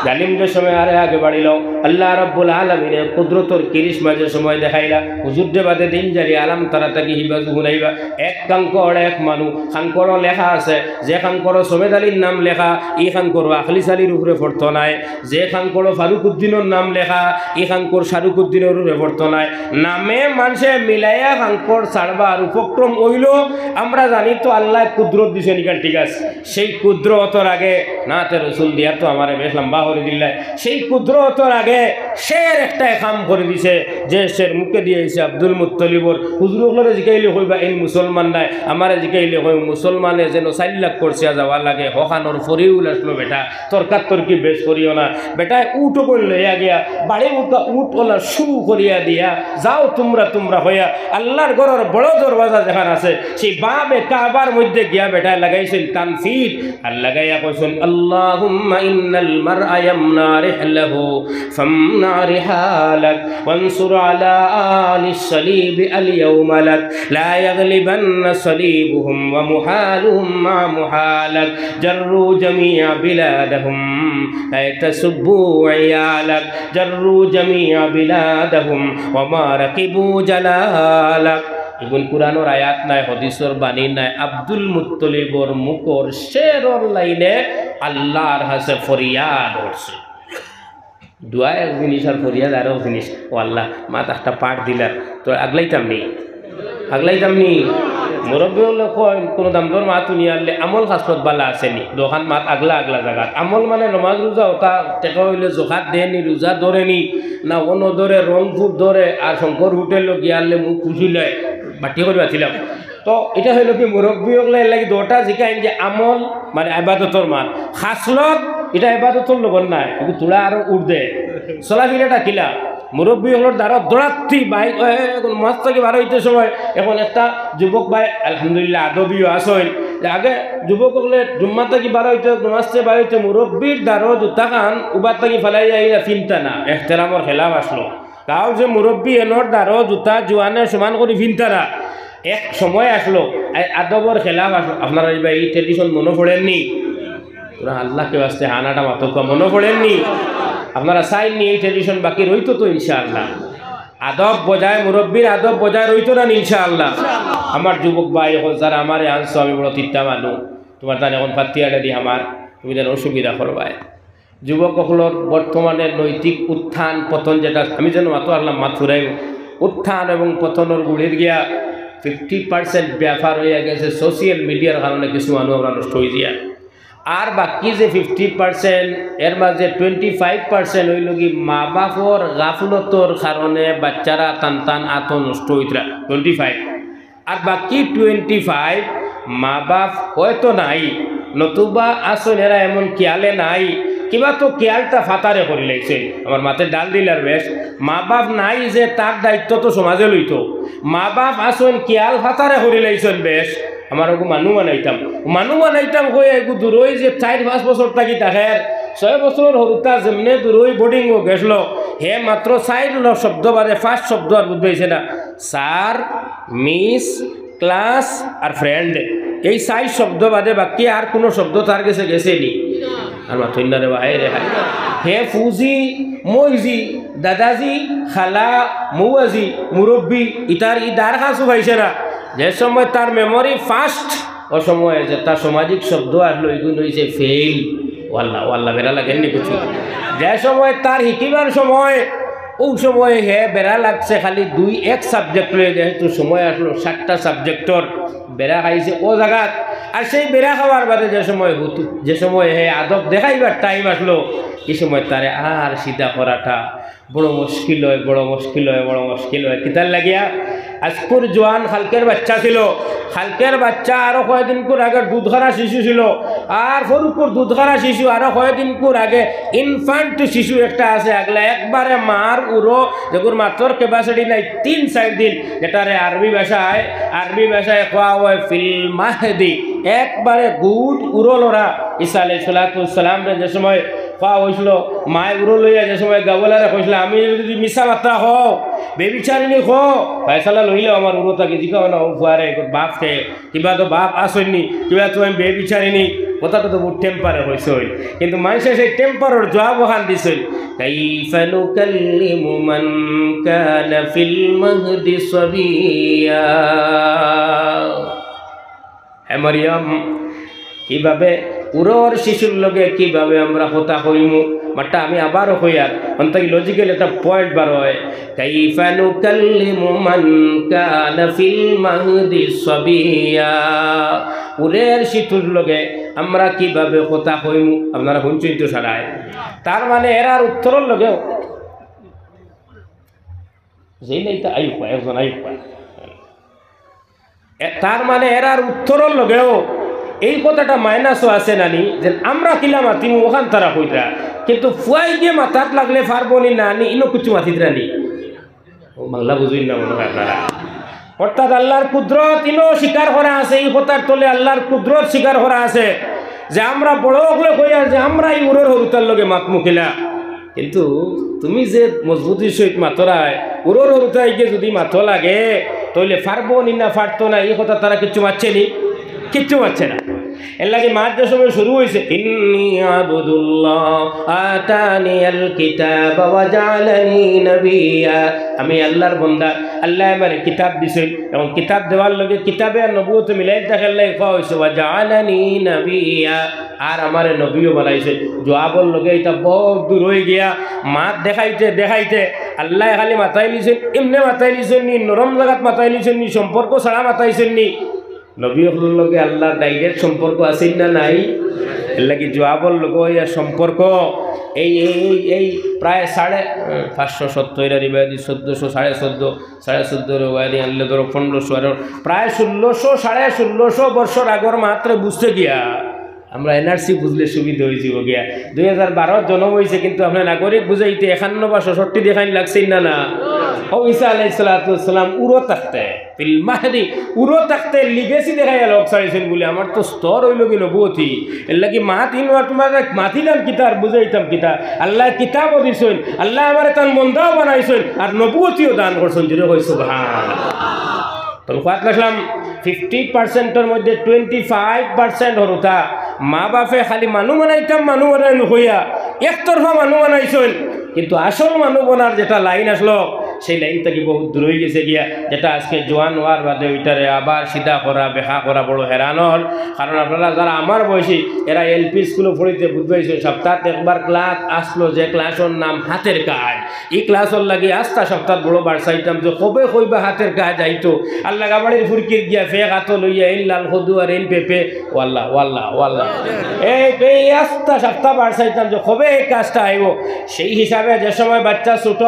জালিম যে সময় আরে আগে বাড়িলো, আল্লাহ রাব্বুল আলামিনে কুদরতর কিরিশমা যে সময় দেখাইলা, হুজুররে বাদে দিন জারি আলাম তারা থাকি হিবাজু হুনাইবা, এক খাঙ্কর এক মানু, খাঙ্করো লেখা আছে, যে খাঙ্করো সমেদ আলীর নাম লেখা, ই খাঙ্করো আখলিস আলীর উপরে পড়তো নায়, যে খাঙ্করো ফারুক উদ্দিনর নাম লেখা, ই খাঙ্কর শাহরুখ উদ্দিনর উপরে পড়তো নায়। নামে মানষে মিলাইয়া খাঙ্কর ছাড়বার উপক্রম অইলো। আমরা জানি তো আল্লায় কুদরত দিছইন ইখান, ঠিক আছে, সেই কুদরতর আগে নাতে রসুল দিয়া তো আমারে বেশ লাম্বা করি দিলায়। সেই কুদরতর আগে শের একটায় কাম করি দিছে, যে শের মুখেদি আইছে আব্দুল মুত্তলিবর। হুজুর অকলরে জিকাইলে কইবা, "এইন মুসলমান নায়।" আমারে জিকাইলে কইবা, "মুসলমানে যেন চাইর লাখ খরচিয়া যাওয়া লাগে, হখানোর ফরিউল আসলো বেটা।" তর্কাতর্কি বেশ করিও না। বেটায় উট অকল লইয়া গিয়া, বাড়ি উঠা উট অলা শু করিয়া দিয়া, "যাও তুমরা, তুমরা" কইয়া, আল্লার ঘরর বড় দরওয়াজা যেখান আছে, সেই বাবে কাবার মধ্যে গিয়া বেটায় লাগাইছইন তানফিদ, আর লাগাইয়া কইছইন, "আল্লাহুম্মা ইন্নাল মারআ ইয়ামনা রিহলাহু ফামনা রিহালাক, ওয়ানসুর আলা আলিস সালিবি আল ইয়াউমা লাক, লা ইয়াগলিবান্না সালিবুহুম ওয়া মুহালুহুম মা মুহালাক।" جروا جميع بلادهم، لا تسبوا عيالك، جروا جميع بلادهم، وما ركبوا جلالك। ইগুন কুরআনর আয়াত নায়, হাদিসর বাণী নায়, আব্দুল মুত্তলিবর মুখর শেরর লাইনে আল্লার কাছে ফরিয়াদ করছে। দোয়া এক জিনিস আর ফরিয়াদ আরো এক জিনিস। ও আল্লাহ, মাত একটা পাঠ দিলার, তো আগলাইতাম নি, আগলাইতাম নি। মুরব্বি অকলে কইন, কুনু দামদর মাত হুনিয়ারলে আমল খাসলত বালা আছে নি, দুইখান মাত আগলা আগলা জাগাত। আমল মানে নমাজ রোজা, অতা টেকা অইলে জকাত দেয় নি, রোজা ধরে নি, না অনো ধরে, রংপুর ধরে, আর শঙ্কর হোটেলো গিয়ারলে মুখ খুশি লয়, বাটি করি বাঁচিলাম। তো ইটা অইলো কি, মুরব্বি অকলে এর লাগি দুইটা জিকাইন যে আমল মানে ইবাদতর মাত, খাসলত ইটা ইবাদতর লগর নায়, কিন্তু থুড়া আরো উর্ধে। চলাফিরাটা কিলা? মুরব্বি অকলর দ্বারো দৌড়াত্তি বাইর, এ, এ, এখন নমাজ থাকি বার অইতে সময়, এখন একটা যুবক ভাই আলহামদুলিল্লাহ আদবিও আছইন, যে আগে যুবক অকলে জুম্মা থাকি বার অইতে, নমাজ থাকি বার অইতে মুরব্বির দ্বারো জুতাখান উবার থাকি ফালাইয়া আইয়া ফিনতা না, এহতেরামর খেলাফ আসলো। গাঁওর যে মুরব্বি এনর দ্বারো জুতা জুয়ানে সমান করি ফিনতা না। এক সময় আসলো, এই আদবর খেলাফ আসলো। আপনারা ইবা ই tradition মনো পড়ের নি? তোরা আল্লাহকে ওয়াস্তে হানাটা মাতউক্কা, মনো পড়ের নি? আপনারা চাইন নি ই tradition বাকি রইতো তো ইনশাআল্লাহ? আদব বজায়, মুরব্বির আদব বজায় রইতো না নি ইনশাআল্লাহ? আমার যুবক ভাই অকল, যারা আমারে আনছো, আমি বড় তিতা মানু, তুমার তান এখন ফাত্তিয়া দি আমার, তুমি যেন অসুবিধা করবায়। যুবক অকলর বর্তমানে নৈতিক উত্থান পতন যেটা, আমি যেন মাতো আল্লাহ মাত ফুরাইব, উত্থান এবং পতনর গুড়ির গিয়া fifty percent ব্যাপার অইয়া গেছে social media-র কারণে কিছু মানু আমরা নষ্ট অইযিয়া। আর বাকি যে fifty percent, এর মাঝে twenty five percent অইলো কি মা বাপর গাফলতর কারণে বাচ্চারা তান তান আতো নষ্ট অইতরা, twenty five। আর বাকি twenty five মা বাপ হয়তো নাই, নতুবা আছইন এরা এমন খিয়ালে নাই, কিবা তো খিয়ালটা ফাতারে করি লাইছে। আমার মাতে ডাল দিলার বেশ, মা বাপ নাই যে তার দায়িত্ব তো সমাজে লইতো। মা বাপ আছইন খিয়াল ফাতারে করি লাইছইন বেশ, আমার ওগু মানু বানাইতাম, মানু বানাইতাম কই এগু দূরই যে চাইর পাঁচ বছর থাকি থাকের, ছয় বছর হরুতা যেমনে দূরই বোর্ডিংও গেছলো, হে মাত্র চাইর ল-, শব্দ বাদে পাঁচ শব্দ আর বুঝবাইছে না। স্যার, মিস, ক্লাস আর ফ্রেন্ড, এই চাইর শব্দ বাদে বাকি আর কুনু শব্দ তার গেছে গেছে নি? আর মাতইন না রে ভাই রে ভাই। হে ফুজি, মইজি, দাদাজি, খালা, মৌয়াজি, মুরব্বি, ইতার ই দার খাসু পাইছে না। যে সময় তার মেমোরি ফাস্ট, ও সময় যে তার সামাজিক শব্দ আসলো, এগুলো হইছে ফেইল। ওয়াল্লা, ওয়াল্লা, বেড়া লাগেননি কিছু। যে সময় তার হিকিবার সময়, ও সময় হে বেড়া লাগছে খালি দুই এক সাবজেক্ট লইয়া, যেহেতু সময় আসলো সাতটা সাবজেক্টর, বেড়া খাইছে ও জাগাত। আর সেই বেড়া খাওয়ার বাদে যে সময় হুতু, যে সময় হে আদব দেখাইবার টাইম আসলো, এই সময় তারে আর সিধা করাটা বড় মুশকিল হয়, বড় মুশকিল হয়, বড় মুশকিল হয়। কিতার লাগিয়া? আজকুর জোয়ান কালকের বাচ্চা ছিল, কালকের বাচ্চা আরো কয়দিনকুর আগে দুধ খারা শিশু ছিল, আর ফরুকুর দুধ খারা শিশু আরো কয়দিনকুর আগে ইনফ্যান্ট শিশু একটা আছে, আগলা একবারে মার উরো, যেগুর মাতর ক্যাপাসিটি নাই, তিন চাইর দিন, যেটারে আরবি ভাষায়, আরবি ভাষায় কওয়া হয় ফিল মাহদি, একবারে গুদ উরো লড়া। ঈসা আলাইহিস সালাতু ওয়াস সালামরে যে সময় কওয়া হইছিল, মায় উরো লইয়া যে সময় গাবলারে কইছিল, "আমি যদি মিছা মাত্রা কও, বেবিচারিণী কও, ফয়সালা লইলেও আমার উরো থাকি জিকাও না, ও ফুয়ারে, বাপ কে, কিবা তো বাপ আসইনি, কিবা তো আমি বেবিচারিণী।" কথাটা তো বহুত টেম্পারে কইছইন, কিন্তু মানুষে সেই টেম্পারর জবাব ওখান দিছইন, "কাইফা নুকাল্লিমু মান কানা ফিল মাহদি সাবিয়্যা।" হে মরিয়ম, কিভাবে উরর শিশুর লগে কিভাবে আমরা কথা কইমু? মাতটা আমি আবারও কইয়ার, অন থাকি লজিক্যাল একটা পয়েন্ট বার হয়, "কাইফা নুকাল্লিমু মান কানা ফিল মাহদি সাবিয়্যা।" উরর শিশুর লগে আমরা কিভাবে কথা কইমু? আপনারা হুনছইন তো সারায়। তার মানে এরার উত্তরর লগেও যেই নাই তা আইবা, একজন আইবা। এ, তার মানে এরার উত্তরর লগেও এই কথাটা মাইনাসও আছে নানি, যে আমরা কিলা মাতিমু ওখান তারা কইরা, কিন্তু ফুয়াই গিয়ে মাতাত লাগলে পারবো নি না নি, ইনো কিছু মাতিত রানি। ও বাংলা বুঝইন না মনে হয় আপনারা। অর্থাৎ আল্লাহর কুদরত ইনো স্বীকার করা আছে, এই কথার তলে আল্লাহর কুদরত স্বীকার করা আছে, যে আমরা বড় অকলে কইয়ার যে আমরা এই উরর হরুতার লগে মাতমু কিলা। কিন্তু তুমি যে মজবুতির সহিত মাতরায়, উরর হরুতায় গিয়ে যদি মাতো লাগে, তাইলে পারবো নি না পারতো না, এই কথা তারা কিচ্ছু মাতছে নি, কিচ্ছু মাতছে না। এর লাগি মাত যে সময় শুরু হইছে, "ইন্নি আবদুল্লাহ, আতানিয়াল কিতাব ওয়া জাআলানি নাবিয়্যা।" আমি আল্লাহর বন্দা, আল্লায় আমারে কিতাব দিছইন, এবং কিতাব দেওয়ার লগে কিতাবে আর নবুয়তে মিলাইল থাকার লাগি কওয়া হইছে, "ওয়া জাআলানি নাবিয়্যা।" আর আমারে নবীও বানাইছে। জবাবর লগে এটা বহুত দূর হয়ে গিয়া, মাত দেখাইতে দেখাইতে আল্লায় খালি মাতাই নিছেন, এমনে মাতাই নিছেন নি, নরম জাগাত মাতাই নিছেন নি, সম্পর্ক ছাড়া মাতাইছেন নি। নবী অকলর লগে আল্লাহর ডাইরেক্ট সম্পর্ক আছে না নাই? এর লাগি জবাবর লগে ইয়া সম্পর্ক এই, এই, এই, এই প্রায় সাড়ে, আহ, পাঁচশো সত্তর আর ইবাদি চোদ্দশো, সাড়ে চোদ্দ, সাড়ে চোদ্দ রে ওয়ারি আনলে ধরো পনেরোশো, আর প্রায় ষোলোশো, সাড়ে ষোলোশো বছর আগর মাত্র বুঝতে গিয়া আমরা এনআরসি বুঝলে সুবিধা হয়ে যাব গিয়া। দুই হাজার বারো জন্ম হয়েছে, কিন্তু আপনার নাগরিক বুঝাইতে একান্ন বা ছষট্টি দেখাইন লাগছে না, না? ও ঈসা আলাইহিস সালাতু ওয়াস সালাম উরো থাকতে, ফিল মাহদি, উরো থাকতে লিগেসি দেখাইয়া লোক ছাড়িয়েছেন বলে আমার তো স্তর হইল কি নবুয়তি। এর লাগি মাত ইন ওয়াট মারা মাতিলাম কিতা আর বুঝাইতাম কিতা? আল্লায় কিতাবও দিছইন, আল্লায় আমারে তান বন্দাও বানাইছইন, আর নবুয়তিও দান করছইন। জোরে কই সুবহান। তো কথা রাখলাম, ফিফটি পার্সেন্টর মধ্যে টোয়েন্টি ফাইভ পার্সেন্ট হরুতা মা বাপে খালি মানু বানাইতাম, মানু বানাই নুকইয়া একতরফা মানু বানাইছইন, কিন্তু আসল মানু বনার যেটা লাইন আসলো, সেই লাইন থাকি বহুত দূর হয়ে গেছে গিয়া, যেটা আজকে জোয়ান হওয়ার বাদে ওইটারে আবার সিধা করা, বেখা করা বড় হেরানর। কারণ আপনারা যারা আমার বয়সী, এরা এলপি স্কুলে পড়িতে বুঝবাইছে, সপ্তাহে একবার ক্লাস আসলো, যে ক্লাসর নাম হাতের কাজ। ই ক্লাসর লাগি আস্তা সপ্তাহ বড় বাড়ছাইতাম যে কবে কইবা হাতের কাজ আইতো। আর লাগাবাড়ির ফুরকির গিয়া ফেক আতো লইয়া এই লাল কদু আর এই পেঁপে, ওয়াল্লা, ওয়াল্লা, ওয়াল্লা। এই, এই আস্তা সপ্তাহ বাড়ছাইতাম যে কবে এই কাজটা আইবো। সেই হিসাবে যে সময় বাচ্চা ছোট,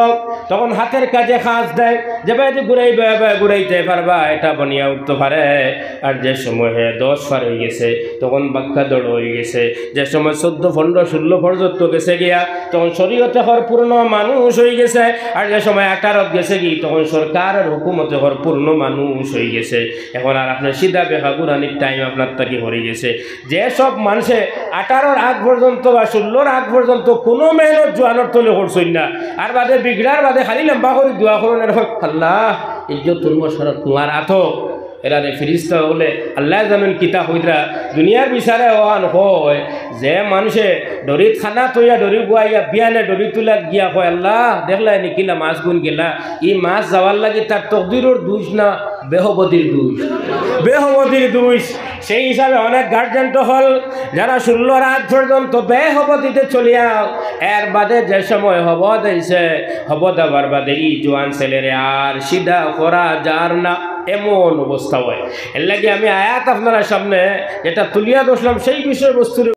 তখন হাতের কাজ যে কাজ দেয়, যে বায়দি ঘুরাইবা, বায় ঘুরাইতে পারবা, এটা বনিয়া উঠতো পারে। আর যে সময় হে দশ পার অইগেছে, তখন বাক্কা দড় অইগেছে। যে সময় চৌদ্দ, পনরো, ষোল্ল পর্যন্ত গেছে গিয়া, তখন শরীয়তে হর পূর্ণ মানুষ অইগেছে। আর যে সময় আঠারোত গেছে গি, তখন সরকারর হুকুমতে হর পূর্ণ মানুষ অইগেছে। এখন আর আপনে সিধা বেকা ঘুরানির টাইম আপনার থাকি হরি গেছে। যে সব মানষে আঠারোর আগ পর্যন্ত বা ষোল্লর আগ পর্যন্ত কুনু মেহনত জোয়ানর তলে করছইন না, আর বাদে বিগড়ার বাদে খালি লম্বা করি দোয়া করইন, আর কইন, "আল্লাহ, ইজ্জত তুলমো সারা তুমার আতো।" এরারে ফিরিস্তা অকলে আল্লায় জানইন কিতা কইরা। দুনিয়ার বিচারে অখান কয়, যে মানষে ডরিত খানা থইয়া ডরি বুয়াইয়া বিয়ানে ডরি তুলাত গিয়া কয়, "আল্লাহ, দেখলায় নি কিলা মাছ গুন গেলা?" ই মাছ যাওয়ার লাগি তার তকদিরর দুষ না বেহবতির দুষ? বেহবতির দুষ। সেই হিসাবে অনেক গার্জেন অকল যারা ষোল্লর আগ পর্যন্ত বেহবতিতে চলিয়া, এর বাদে যে সময় হব দিছে, হব দেওয়ার বাদে ই জোয়ান ছেলেরে আর সিধা করা যার না, এমন অবস্থা অয়। এর লাগি আমি আয়াত আপনারার সামনে যেটা তুলিয়া ধরছিলাম, সেই বিষয়বস্তুর